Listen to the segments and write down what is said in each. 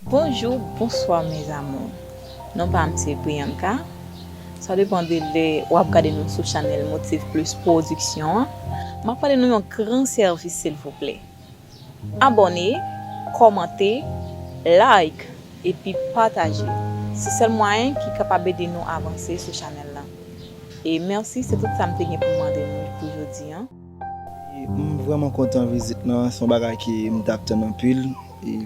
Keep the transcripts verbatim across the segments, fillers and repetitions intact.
Bonjou, bonswa mes amours. Non pa m se Priyanka. Sa depann de lè w ap gade nou sou chanèl Motiv Plus Production an. M ap mande nou yon gran sèvis silvouplè. Abòne, kòmante, like, epi pataje. Se sèl mwayen ki kapab ede nou avanse sou chanèl lan. E mèsi, se tout sa m te gen pou m mande nou pou jodi an. E m vrèman kontan vizit lan, se yon bagay ke m t ap tann anpil. E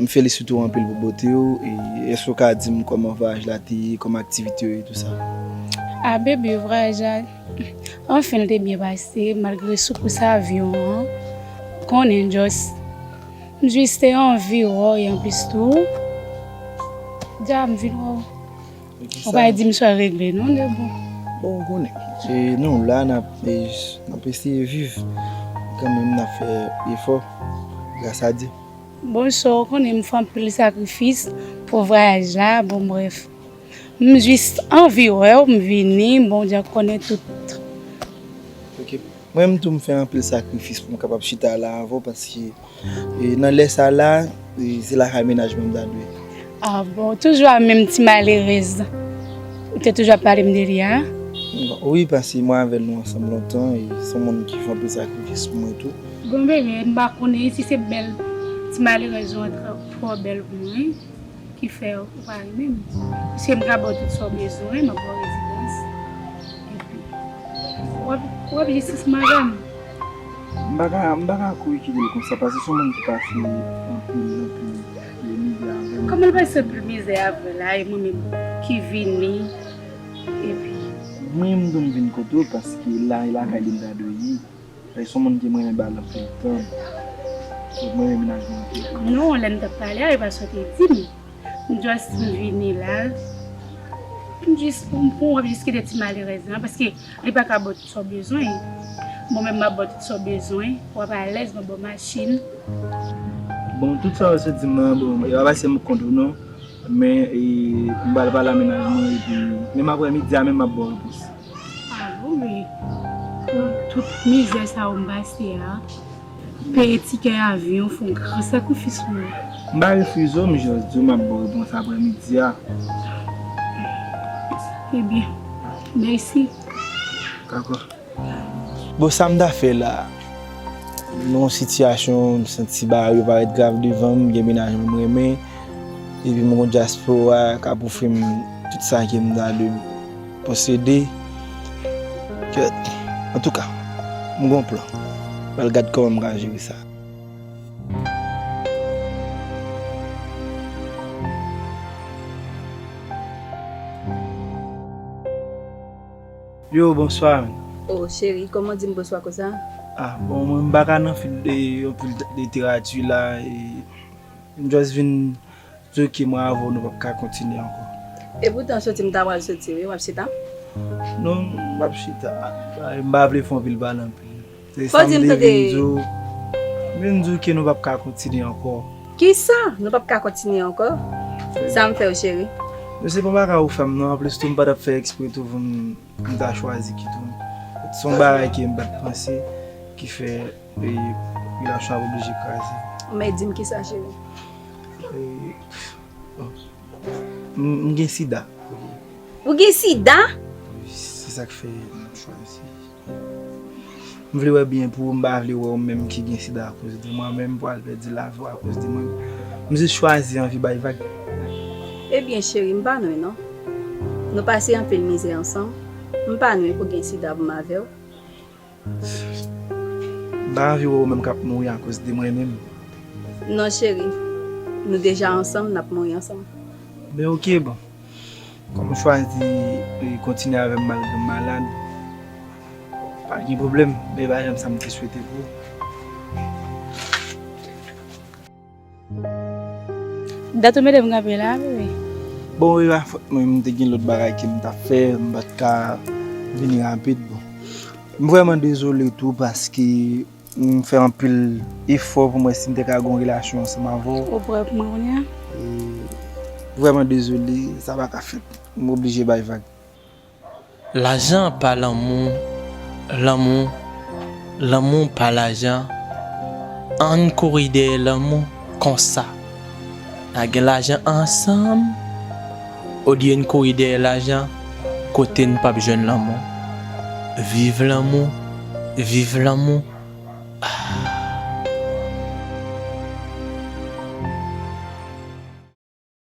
m felisite w anpil pou bote w. E èske w ka di m kòman vwayaj la te ye, kòman aktivite yo ye, tou sa? A bebe, vwayaj la, anfen, l te byen pase, malgre soukous avyon an. Konnen, just, m jis te anvi wè w, e anplis tou, dja m vin wè w. Ou pa di m sa regle non, de bon. Bon, ou konnen. E nou la, n ap, e, n ap eseye viv. Kanmenm, n ap fè efò, gras a Dye. Bon, so, ou konnen m fè anpil sakrifis pou vwayaj la, bon, bref. M jis anvi wè w, m vini, Bondye konnen tout. Ok. Mwen menm tou, m fè anpil sakrifis pou m kapab chita la avè w, paske, e, nan lè sa la, e, se lakay mennaj mwen m ta dwe. Ah bon, toujou a menm ti malerèz. Ou te toujou ap pale m de li a? Bon, wi, paske mwen avè l nou ansanm lontan, e se yon moun ki fè anpil sakrifis pou mwen tou. Bon, bebe, m pa konnen si se bèl ti malerèz ou an twò, twò bèl pou mwen, ki fè ou pa renmen m. Paske m ka ba w tout sa w bezwen, m ap ba w rezidans. Epi, w ap, w ap jistis madanm. M pa ka, m pa ka kouri kite l konsa, paske se yon moun ki pase anpil, anpil, e, mizè avè m. Kòman l pase anpil mizè avè w la, e mwen menm ki vini, epi. Mwen menm tou m vin kote w, paske la, e lakay li m ta dwe ye. E se yon moun ke mwen renmen ba l anpil tan. Mwen renmen mennaj mwen anpil. Non, lè n t ap pale a, e pa sa w te di m. M just vini la. M jis, pou, pou w ap jis kite ti malerèz lan, paske li pa ka ba w tout sa w bezwen. Mwen menm, m ap ba w tout sa w bezwen. W ap alèz, m ap ba w machin. Bon, tout sa w sot di m nan, bon, e pa paske m kont ou non. Men, e, m pral pale a mennaj mwen, epi menm aprè midi a menm, m ap ba w repons. Ah wi, pou tout mizè sa yo m pase a, peye tikè avyon, fè yon gran sakrifis pou mwen. M pa refize w, m jis di w m ap ba w repons aprè midi a. Ebyen, mèsi. Dakò. Bon, sa m ta fè la, nan yon sitiyasyon, m santi bagay yo parèt grav devan m, m gen mennaj mwen m renmen, epi m gon dyaspora k ap ofri m tout sa ke m ta dwe posede. Kèt, antouka, m gon plan. M pral gad kòman m ka jere sa. Yo, bonswa, man. Oh, cheri, kòman w di m bonswa konsa? Ah, bon, mwen, m pa ka nan fil de, yon fil de literati la, e m just vin di w ke mwen avè w, nou p ap ka kontinye ankò. E poutan, soti m ta pral soti, wi, w ap chita? Non, m p ap chita. M pa vle fè anpil pale anpil. Se sa m te vin di w. M vin di w ke nou p ap ka kontinye ankò. Kisa? Nou p ap ka kontinye ankò? Sa m fè w, cheri? Men se pa bagay ou fè m, non. Anplis tou, m pa t ap fè ekspre tou pou m, m ta chwazi kite w. Se yon bagay ke m pa t panse, ki fè, e, relasyon an oblije kraze. Men di m kisa, cheri? E, bon. M, m gen sida. Ou gen sida? Se sa k fè m chwazi. M vle wè byen pou ou, m pa vle wè ou menm ki gen sida akoz de mwen, menm pou al pèdi lavi w akoz de mwen. M jis chwazi anvi bay vag. Ebyen, cheri, m pa nwen non. Nou pase anpil mizè ansanm. M pa nwen pou gen sida pou m avè w. M pa anvi wè ou menm k ap mouri akoz de mwen menm. Non, cheri. Nou deja ansanm, n ap mouri ansanm. Men oke, bon. Kòm ou chwazi, e, kontinye avè m malgre m malad, pa gen pwoblèm, men e pa janm sa m te swete pou ou. Dat ou mete m kanpe la, bebe. Bon, e pa fòt mwen, m te gen lòt bagay ke m t ap fè, m pa t ka vini rapid, bon. M vrèman dezole tou paske m fè anpil efò pou m wè si m te ka gen yon relasyon ansanm avè w. Ou prè pou mwen kounye a? E, vrèman dezole, sa pa ka fèt. M oblije bay vag. Lajan pa lanmou, lanmou, lanmou pa lajan. Ann kouri dèyè lanmou konsa. N a gen lajan ansanm. Olye n kouri dèyè lajan, kote n p ap jwenn lanmou. Viv lanmou, viv lanmou.